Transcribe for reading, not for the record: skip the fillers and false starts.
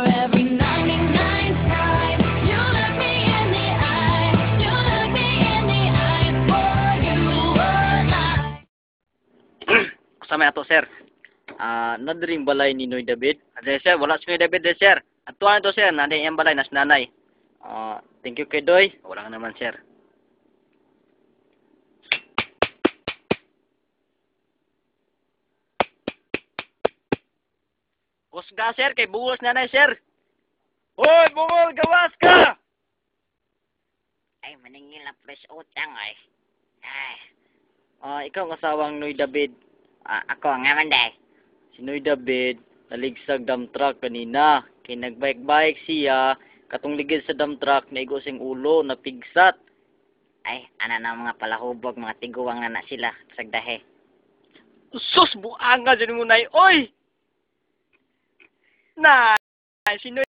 For every 99th time you look me in the eye, you look me in the eye, for you were I. Kasama ato, sir. Ah, nadiring balay ni Noy David. Ade, sir, wala si Noy David de, sir. Atuan to, sir, nanay iyang balay nas nanay. Ah, thank you kay Doy. Wala ka naman, sir. Kusga, sir, kay buwas nanay, sir. Hoy, bungol, gawas ka! Ay, maningil na fresh utang ay. Ay, Ah, ikaw ang asawang Noy David. Ah, ako nga man day. Si Noy David, naligsag dump truck kanina. Kay nagbike-bike siya, katong ligid sa dump truck, naigo siyang ulo, napigsat. Ay, ana na mga palahubog, mga tiguang na na sila sagdahe. Sus, buanga dyan mo, nay, oy! Na, si Noy